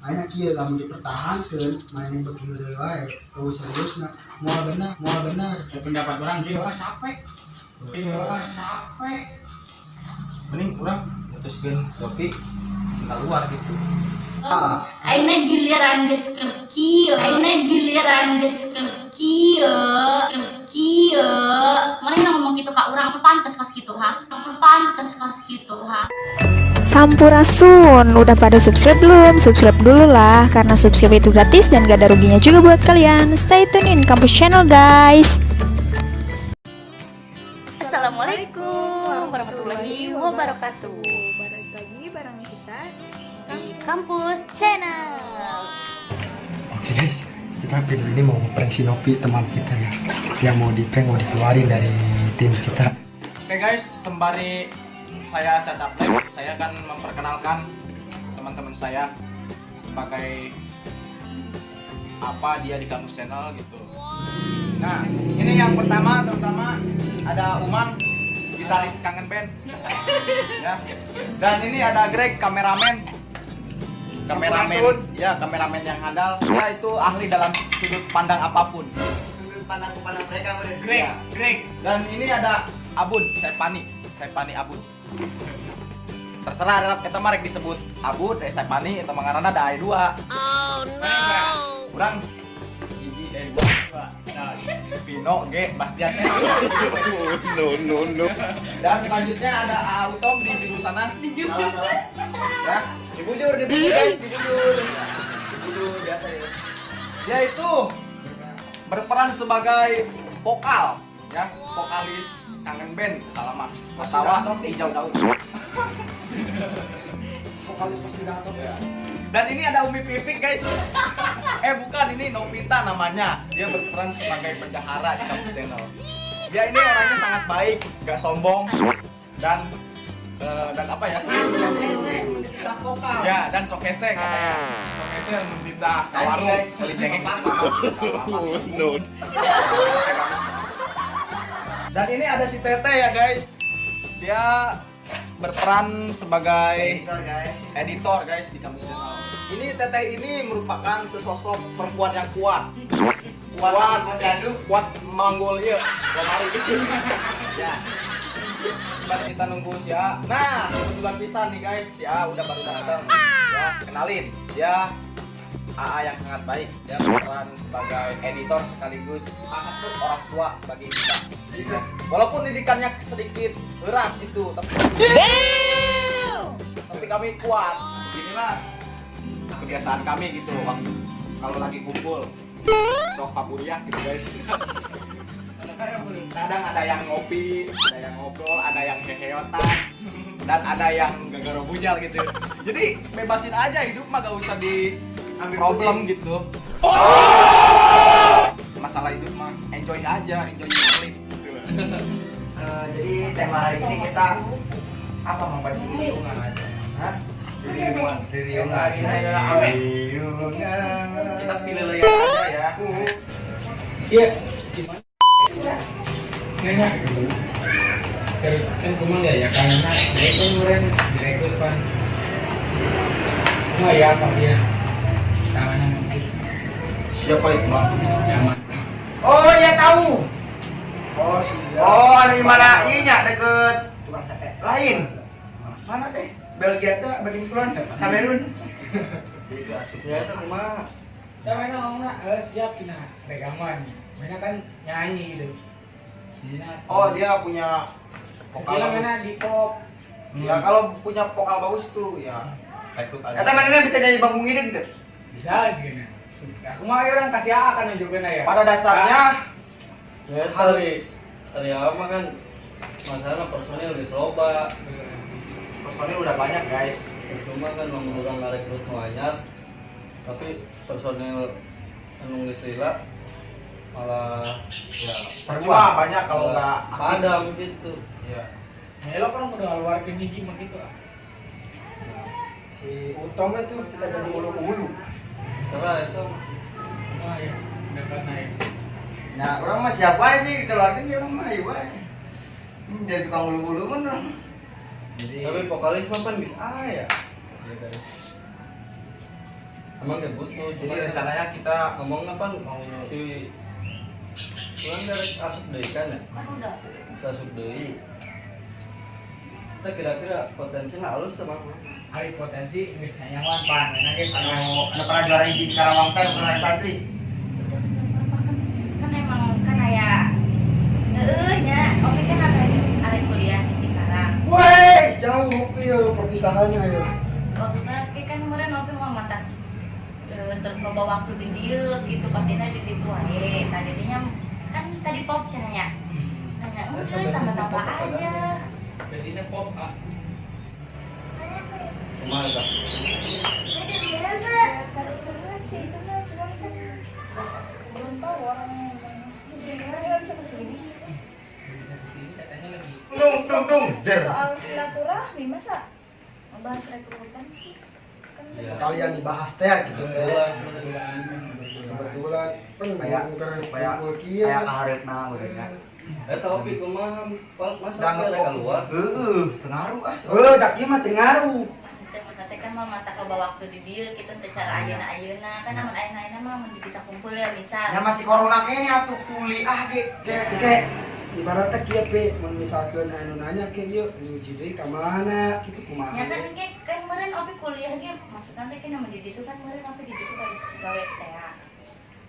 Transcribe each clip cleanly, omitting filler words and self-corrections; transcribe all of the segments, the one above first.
Ayeuna kieu, lamun dipertahankeun maneh beuki heureuy wae, euweuh seriusna, moal benar, moal benar. Ya, pendapat urang kieu, ah, capek. Iya, ah, capek. Mending urang mutuskeun Yopi keluar gitu. Aina giliran geus keur kieu, aina giliran geus keur kieu, keur kieu. Mana ngomong gitu ka urang, apa pantes kos gitu, ha? Apa pantes kos gitu, ha? Sampurasun, udah pada subscribe belum? Subscribe dulu lah, karena subscribe itu gratis dan gak ada ruginya juga buat kalian. Stay tune in Kampus Channel, guys. Assalamualaikum warahmatullahi wabarakatuh. Balik lagi bareng kita di Kampus Channel. Oke guys, kita video ini mau ngeprank si Nopi, teman kita ya, yang mau di prank, mau dikeluarin dari tim kita. Oke guys, sembari saya cacaplek, saya akan memperkenalkan teman-teman saya sebagai apa dia di Kampus Channel gitu. Nah, ini yang pertama terutama ada Umang, gitaris Kangen Band. Ya. Dan ini ada Greg, kameramen. Kameramen, ya, kameramen yang handal. Dia itu ahli dalam sudut pandang apapun. Sudut pandang kepada mereka. Greg, Greg. Dan ini ada Abud, Sepani, Sepani Abud. Terserah kita marek disebut Abud, Sepani, atau mengarana ada aya dua. Oh no. Kurang hiji dua. Nah, Pino, G, Bastian. No, no, no. Dan selanjutnya ada Autom di juru sana. Di juru. Ya, dibujur, dibujur guys, dibujur. Dibujur biasa ya. Dia itu berperan sebagai vokal, ya, vokalis Kangen Band, Salamat, atau Hijau Daun. Vokalis pasti datang. Ya. Dan ini ada Umi Pipik, guys. Eh, bukan, ini Novita namanya. Dia berperan sebagai bendahara di Kampus Channel. Dia ini orangnya sangat baik, gak sombong dan apa ya? Kita vokal. Ya, dan sok hese katanya. Sok hese mun dititah ka warung beli cengek. No. Dan ini ada si Tete ya, guys. Dia berperan sebagai Editor, guys. Editor, guys, di Kampus Channel. Ini Teteh ini merupakan sesosok perempuan yang kuat. Kuat, kuat manggul ya, lemari gitu. Ya. Sebentar, kita nunggu si A. Nah, kebetulan bisa nih, guys, si A udah baru datang. Ya, kenalin. Dia AA yang sangat baik. Dia berperan sebagai editor sekaligus orang tua bagi kita. Ya. Walaupun didikannya sedikit keras gitu, tapi kami kuat. Inilah kebiasaan kami gitu waktu kalau lagi kumpul sok paburiah gitu, guys. Kadang ada yang ngopi, ada yang ngobrol, ada yang heheotan, dan ada yang gagaro bujal gitu. Jadi bebasin aja, hidup mah gak usah di Ambil problem gitu. Masalah hidup mah enjoy aja, enjoy your life gitu. Jadi tema hari ini kita apa mau baju? Riungan aja. Hah? Riungan, Riungan. Riungan. Kita pilih layar aja ya. Iya, si mana? Nanya. Kan kan kumang ya kan nah, dia kan kemarin direkrut kan. Oh ya, apa dia? Namanya nanti. Siapa itu, Bang? Zaman. Oh ya, tahu. Oh siap. Oh, anu di mana? Iya nya deket Tukang sate. Lain. Mana teh? Belgia teh bagian kulon, Kamerun. Itu asupnya itu kumaha? Saya mana ngomongnya, eh, siap nah, rekaman. Mana kan nyanyi gitu. Jadi, Oh, dia punya vokal Sekila bagus. mana di pop. Ya, kalau punya vokal bagus tuh ya rekrut aja. Kata mana bisa nyanyi Bang Bung tuh? Bisa sih kan. Aku mah orang kasih A kan juga ya. Pada dasarnya Ya, harus tadi apa kan masalah personil geus loba. Personil udah banyak, guys. Cuma kan lamun urang ngarekrut nu anyar, tapi personil anu geus lila malah ya Percuma banyak kalau nggak aktif. Padam gitu. Iya. Melo kan udah ngeluarkan gigi mah gitu ah. Si Utom itu kita jadi ulu-ulu. Serah itu. Wah ya, dapat naik. Nah, urang mah siapa sih dikeluarkan ya urang mah ayo wae. Jadi tukang ulu-ulu mah urang. Jadi Tapi vokalis mah kan bisa aya. Iya, guys. Emang kayak butuh. Jadi rencananya kita ngomong apa mau si urang dari asup deui kan ya? Kan udah. Bisa asup deui. Kita kira-kira potensinya halus tuh mah. Hari potensi geus nyawan pan, mana ge Anu anu pernah juara hiji di Karawang teh pernah santri. Kan emang kan aya heeh nya, oke kan ada kuliah di Cikarang. Weh, jauh ngopi yo perpisahannya yo. Maksudnya kayak kan kemarin oke mau mata terus waktu di dieu gitu pastinya di ditu wae. Tah jadinya kan tadi pop sih nanya. Nanya, "Udah tambah-tambah aja." Biasanya pop ah. Kumaha tah? Kalau seru sih itu mah, cuman kan belum tahu orangnya emang. Sekarang nggak bisa kesini. Bisa kesini katanya lagi. Tung tung tung. Jer. Soal silaturahmi masa membahas rekrutan sih? Kan Iya. Sekalian dibahas teh gitu teh. Kebetulan. Kebetulan kan Kayak bukan supaya kumpul kieu. kayak kaharepna gitu nya. Eh tapi kumaha masa Da rek keluar? Heeh, pengaruh ah. Eh, dak ieu mah teu ngaruh. Terus katanya kan mau mata loba waktu di dieu gitu secara ayeuna-ayeuna kan amun ayeuna-ayeuna mah mun kita kumpul ya misal. Ya masih corona kene atuh kuliah ge. Kayak kayak ibaratnya kieu pe mun misalkeun anu nanya ke ieu nyuji deui ka mana kitu kumaha. Ya kan ge kan kemarin opi kuliah ge maksudnya teh kan nama di ditu kan kemarin opi di ditu kan gawe teh ya.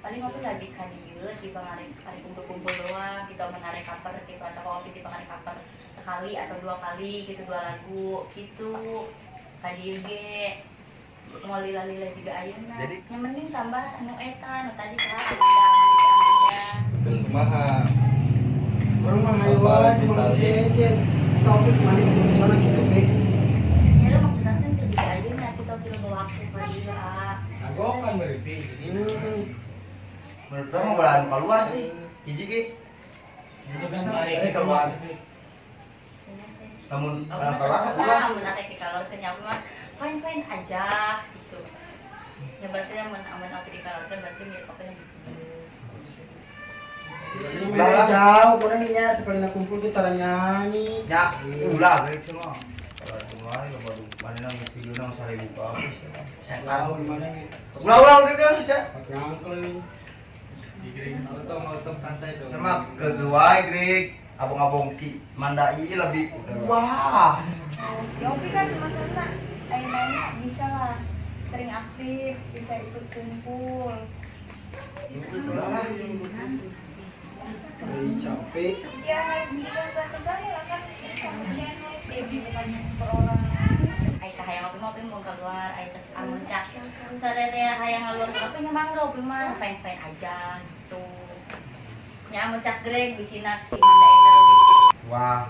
Paling opi lagi ka dieu di pangare hari kumpul-kumpul doang gitu menarik cover gitu atau opi di pangare cover sekali atau dua kali gitu dua lagu gitu ka dieu ge mau lila-lila juga ayeuna. Jadi- Yang penting tambah anu eta anu tadi saha undangan si Amanda. Terus kumaha? Urang mah hayu wae kumaha sejen. Tapi kemana keputusan gitu pe. Ya lu maksudnya teh teu bisa ayeuna kita opi loba waktu ka dieu ah. Kagok kan berarti jadi Menurut orang mah ulah keluar sih. Hiji ge. itu kan balik Ini keluar. Cenah sih. Namun Aku orang mah keluar terserah, ulah. mun arek di kalorkeun nya aku mah fine fine aja gitu. Ya berarti amun amun aku di kalorkeun berarti mirip apa yang gitu. Ini mah jauh kurang nya sekali nak kumpul kita nyanyi. Ya, ulah ge semua. Kalau kemarin baru mana nang video nang 1000 ka apa sih. Jauh gimana nih? Ulah ulah udah sih. Ngangkel. Otong otong santai tuh. Sama kedua Greg, abang-abang si Mandai lebih wah. Si Opi kan maksudnya ayeuna bisa lah sering aktif, bisa ikut kumpul. Ulah lah. Dari capek. Ya harus kita satu-satu lah kan ini kampus channel dia bisa tanya per orang. Ai kahayang opi mah opi mau keluar, ai amun cak sadaya hayang ngaluar opi nya mangga opi mah fine fine aja gitu. Nya amun cak Greg bisina si Manda eta leuwih Wah,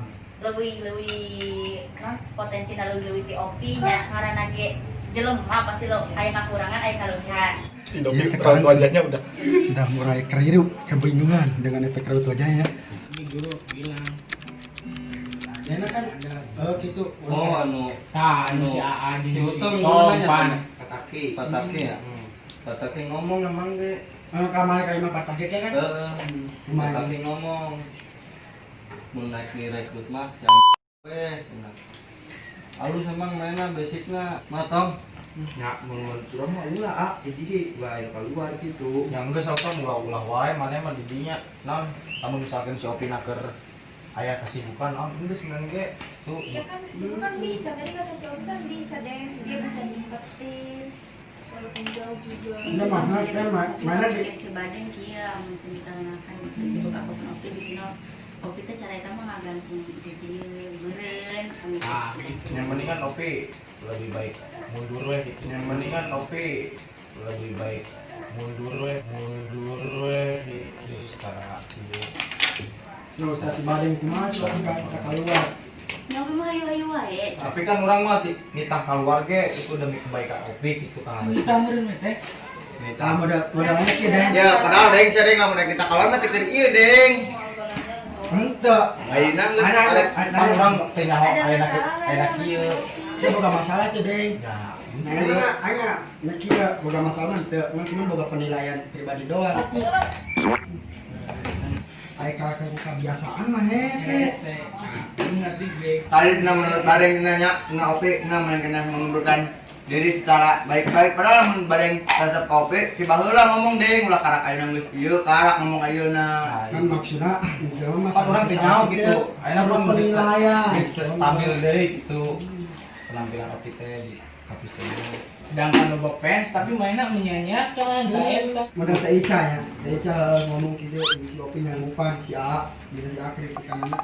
leuwih leuwih non potensina leuwih leuwih ti opi nya ngaranna ge jelema pasti lo aya kakurangan aya kaleuwihan. Si Nopi sekarang wajahnya udah mulai keriru, kebingungan dengan efek raut wajahnya. Ini guru bilang. Ya enak kan? Oh gitu. Oh anu Tah, anu si AA Si jeung si Utong Tom nanya pan. tanya. Kataki. Patake ya. Patake ngomong emang ge. Eh, kamar kayak mah patake kan? Heeh. Lumayan. Patake ngomong. Mun naik di rekrut mah si we cenah. Alus emang mainna basicna. Mah Tom. Ya, menurut urang mah ulah ah, jadi ge ulah aya keluar gitu. Ya geus auto ulah-ulah wae maneh mah didinya. Naon, lamun misalkan si Opi naker aya kesibukan naon geus meureun ge tuh. Ya kan kesibukan bisa, tadi kata si Opi kan bisa deh, dia bisa nyempetin walaupun jauh juga. Ini mana kan mana di Pikir si Badeng kieu amun semisalna kan sesibuk apapun opi di sini opi teh cara eta mah ngagantung di dieu meureun kami Ah, Yang mendingan Opi lebih baik mundur weh gitu. Yang mendingan Opi lebih baik mundur weh gitu secara ieu. Nggak usah si Badeng kumaha si Opi ka keluar. Nya opi mah hayu-hayu wae. Tapi kan orang mah nitah keluar ge itu demi kebaikan Opi gitu kan. Kita meureun we teh. Nitah. Tah modal modalnya kieu deng. Ya, padahal deng sering lamun rek nitah keluar mah teu keur ieu deng. Henteu. Ayeuna geus Ayeuna- arek ayeuna- Kan urang teh nyaho Ada ayeuna masalah ayeuna nggak kieu. sama si Opi? Sia boga masalah tuh deng. Ya, Nah, ini mah aing nya kieu boga masalah mah teu, ngan cuma boga penilaian pribadi doang. Aya ka kebiasaan mah hese. Hese. Bener sih Greg. Kali na menurut bareng nanya na Opi na kena mengundurkan Diri secara baik-baik, padahal mun bareng resep kopi si baheula ngomong deh, ulah karak ayeuna geus ieu, karak ngomong ayeuna. Kan maksudnya jelema mah Kan urang teh nyaho gitu. Ayeuna urang geus penilaian. Geus teu stabil deui gitu. Penampilan Opi teh di kampus teh. Sedangkan loba fans tapi mainnya menyanyiakan ka eta. Model Teh Ica ya, Teh Ica ngomong gitu, si Opi nyanggupan, si A, bila si A kritikannya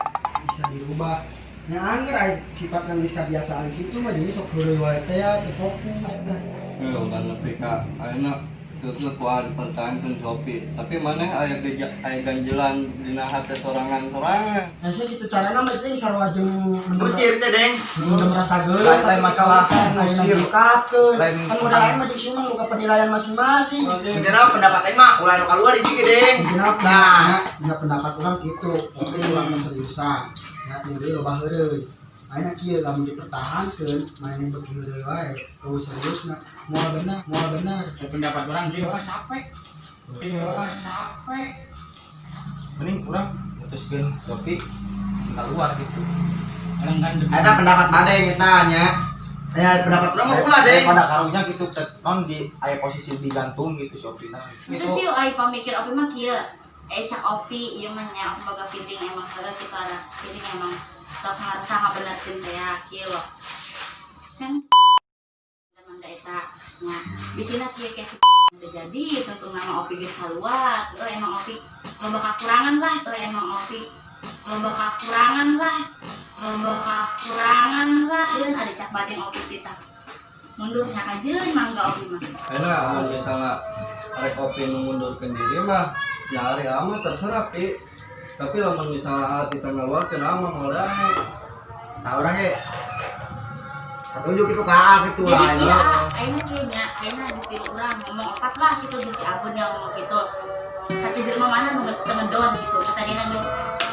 bisa dirubah. Ya angger aya sifat yang geus kebiasaan gitu mah, jadi sok heureuy wae teh ya, teu fokus dah. Ya udah nepi ka ayeuna terus kuat dipertahankeun si Opi. Tapi maneh aya aya ganjelan dina hate sorangan-sorangan. Nah, saya gitu carana mah teh sarua jeung Terus ciri teh, Deng. udah merasa geuleuh. Lain masalah ngusir ngusir. kan Lain kan modal lain mah jeung si Umang luka penilaian masing-masing. Intinya pendapat aing mah ulah nu keluar hiji ge, Deng. Intinya Nah. nah, pendapat orang gitu, oke, urang mah seriusan ya, jadi loba heureuy. Ayeuna kieu, lamun dipertahankeun mainin beuki heureuy wae, oh seriusna moal benar, moal benar. Ya, pendapat orang gitu, ah capek. Iya, ah capek. Mending urang mutuskeun Opi keluar gitu. Orang kan Eta pendapat maneh eta nya. Ya pendapat urang mah ulah, Deng. Daripada karunya gitu non di aya posisi digantung gitu si Opi nah. Itu sih ai pamikir Opi mah kieu. Eh, cak Opi ieu mah nya, Opi boga feeling emang heueuh kitu, ada feeling emang sok ngarasa ngabenerkeun teh ya kieu loh. Kan mangga eta nya bisina kieu ke si teu jadi tentu nama Opi geus keluar. Tuh emang Opi loba kakurangan lah, tuh emang Opi loba kakurangan lah, loba kakurangan lah. Eun ada cak badeng Opi kita mundur nya kajeun mangga Opi mah. Enak, mun misalnya rek Opi nu mundurkeun diri mah nyari amat terserah, Pi. Tapi lamun misalnya kita ngaluarkeun ama moal daek. Nah, urang ge ketunjuk itu ka A gitu Jadi lah. kieu ah, ayeuna kieu nya, ayeuna geus tilu urang ngomong opat lah gitu jeung si Abun yang ngomong gitu. Kata jelema mana nu teu ngedon gitu. Kata dina geus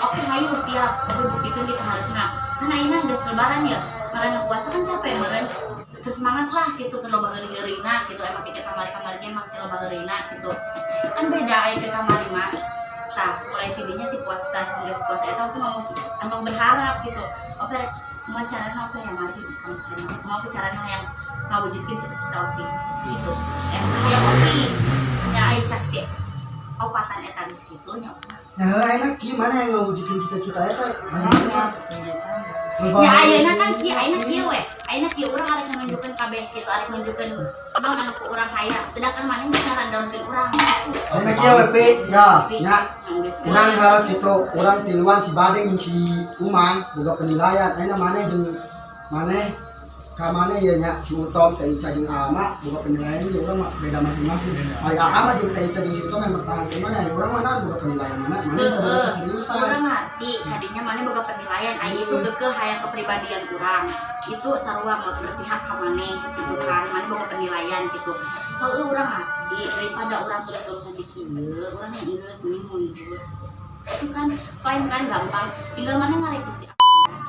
oke, hayu siap, tapi buktikeun di kaharepna. Kan ayeuna geus lebaran ya, ngaranna puasa kan capek meureun. Terus semangat lah gitu ke loba heureuy-heureuyna gitu, emang kita kamari-kamari emang teu loba heureuyna gitu. Kan beda aya ke kamari mah. Tah, mulai tidinya ti puasa geus puasa eta aku ngomong gitu, emang berharap gitu. Oke, mau carana apa yang maju di kampus channel, mau apa carana yang ngawujudkeun cita-cita Opi gitu, emang hayang Opi nya ai cak si opatan eta geus kitu nya. Nah, enak gimana yang ngewujudin cita-cita eta? Nya ayeuna kan kieu, ayeuna kieu we, ayeuna kieu urang arek nunjukkeun kabeh gitu, arek nunjukkeun naon anu ku urang hayang, sedangkan maneh geus ngarandaunkeun urang. Ayeuna kieu we, Pi. Ya, nya. Geus. Urang hal gitu, urang tiluan si Badeng jeung si Umang boga penilaian. Ayeuna maneh jeung maneh ka maneh ya nya, si Utom, Teh Ica jeung Alma boga penilaian jeung urang mah beda masing-masing. Ari Aa mah jeung Teh Ica jeung si Utom yang bertahan ke mana ya, urang mana boga penilaian mana, maneh teu boga Heeh. keseriusan. Urang ngerti, tadinya maneh boga penilaian, ai itu kekeh hayang kepribadian urang. Itu sarua mau berpihak ka maneh gitu kan, maneh boga penilaian gitu. Heueuh, urang ngerti, daripada urang terus-terusan di kieu, urang yang geus mending mundur. Itu kan fine kan, gampang. Tinggal maneh ngarekrut si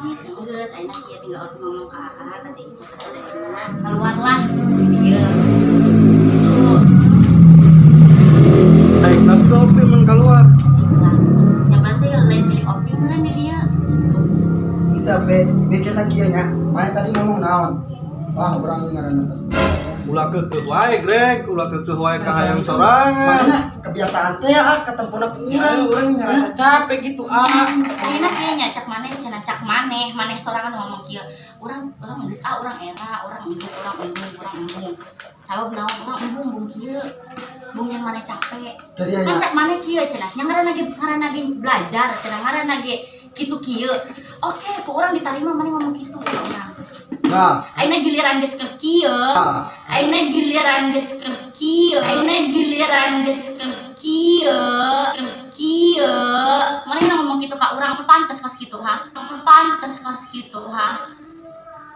gitu, geus ayeuna kieu tinggal ngomong ka Aa, tadi Ica kasadayana keluarlah di dieu. Gitu. Ikhlas tuh Opi mun keluar. Ikhlas. Ya berarti lain milik Opi meureun di dieu. Kita be mikir lagi ya nya. Maneh tadi ngomong naon? Wah, urang ieu ngaranna tas. Ulah keukeuh wae, Greg, ulah keukeuh wae ka hayang sorangan. Mana kebiasaan teh ah ketempona ku Ya, urang. orang ngerasa capek gitu ah. Ayeuna kieu nya, cak maneh cenah, cak maneh, maneh sorangan ngomong kieu. Urang urang geus ah, urang era, urang geus, urang embung, urang embung. Sabab naon urang embung bung kieu? Bung yang maneh capek. Jadi ya Kan cak maneh kieu cenah, nya ngaranna ge belajar cenah, ngaranna ge kitu kieu. Oke, ku urang ditarima maneh ngomong kitu ka urang. Nah, Ayeuna giliran geus ke kieu. Ayeuna giliran geus ke kieu. Ayeuna giliran geus ke kieu. Ke kieu. Maneh ngomong kitu ka urang, apa pantes kos kitu ha? Apa pantes kos kitu ha?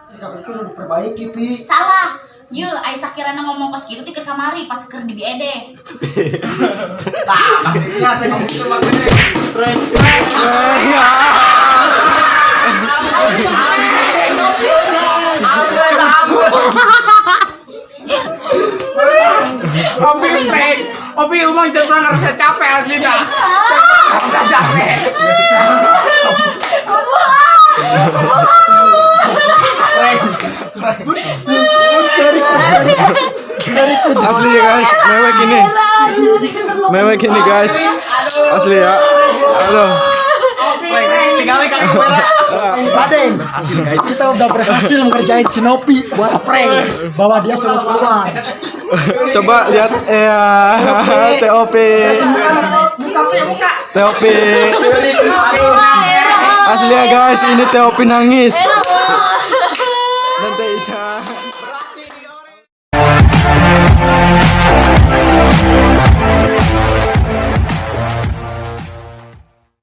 Sikap itu udah diperbaiki, Pi. Salah. Ye, ai sakirana ngomong kos kitu ti keur kamari pas keur di BED. Tah, pastinya saya ngomong gitu mah gede. Prank. Ampun, ampun. Opi prank. Opi umang jangan pernah ngerasa capek asli dah. Ngerasa capek. Prank. Ceurik, ceurik. Ceurik. Asli ya guys, mewek ini. Mewek ini guys. Asli ya. Aduh. Tinggal kaki kamera. Badeng berhasil guys. Kita udah berhasil mengerjain si Nopi buat prank bahwa dia suruh keluar. Coba lihat ya TOP. Muka muka. TOP. Asli ya guys, ini TOP nangis. Dan Teh Ica.